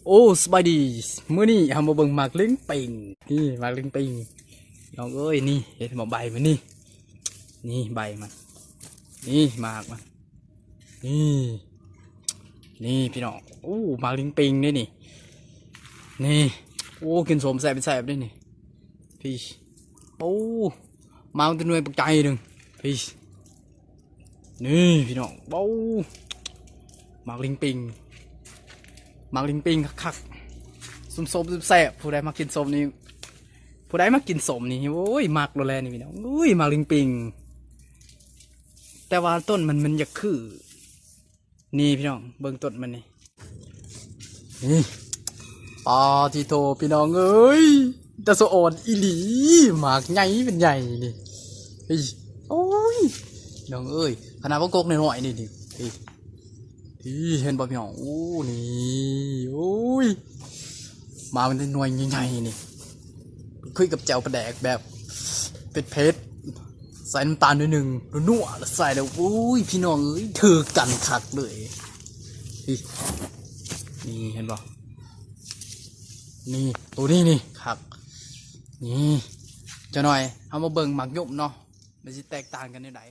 ໂອ້ ສະບາຍດີ ມື້ນີ້ເຮົາມາເບິ່ງໝາກລິງປິງ. ນີ້ໝາກລິງປິງ ນ້ອງເອີຍ. ນີ້ເຫັນບໍ່ໃບມັນນີ້ ນີ້ໃບມັນ ນີ້ໝາກມັນ ນີ້ ນີ້ພີ່ນ້ອງ. ໂອ້ ໝາກລິງປິງເດ້ນີ້ ນີ້. ໂອ້ ກິນສົ້ມແຊບໆເດ້ນີ້ ພີ້. ໂອ້ ໝາກມັນແຕ່ໜ່ວຍບັກໃຫຍ່ໜຶ່ງ ພີ້. ນີ້ພີ່ນ້ອງ ເບົາ ໝາກລິງປິງ ໝາກລິງປິງຄັກໆ ສົ້ມໆແຊບໆ. ຜູ້ໃດມັກກິນສົ້ມນີ້ ຜູ້ໃດມັກກິນສົ້ມນີ້ ໂອ້ຍ ມັກໂລດແຫຼະນີ້ພີ່ນ້ອງ. ໂອ້ຍ ໝາກລິງປິງ ແຕ່ວ່າຕົ້ນມັນ ມັນຢາກຄື ນີ້ພີ່ນ້ອງ ເບິ່ງຕົ້ນມັນນີ້ ນີ້. ປາທິໂທ ພີ່ນ້ອງເອີຍ ຕາສະອອນອີ່ຫຼີ ໝາກໃຫຍ່ເປັນໃຫຍ່ນີ້. ໂອ້ຍ ພີ່ນ້ອງເອີຍ ຂະໜາດວ່າກົກນ້ອຍໆນີ້ ນີ້ ນີ້ ເຫັນບໍ່ພີ່ນ້ອງ? ໂອ້ ນີ້ ໂອ້ຍ ໝາກມັນໜ່ວຍໃຫຍ່ໆນີ້ ຄຸຍກັບແຈ່ວປາແດກແບບເຜັດໆ ໃສ່ນ້ຳຕານໜ້ອຍໜຶ່ງ ນົວໆ ແລ້ວໃສ່ແລ້ວ ໂອ້ຍ ພີ່ນ້ອງເອີຍ ຖືກກັນຄັກເລີຍ. ນີ້ ນີ້ເຫັນບໍ່? ນີ້ ໂຕນີ້ນີ້ຄັກ ນີ້. ຈັກໜ່ອຍເຮົາມາເບິ່ງໝາກຍົມເນາະ ມັນຊິແຕກຕ່າງກັນແນວໃດ?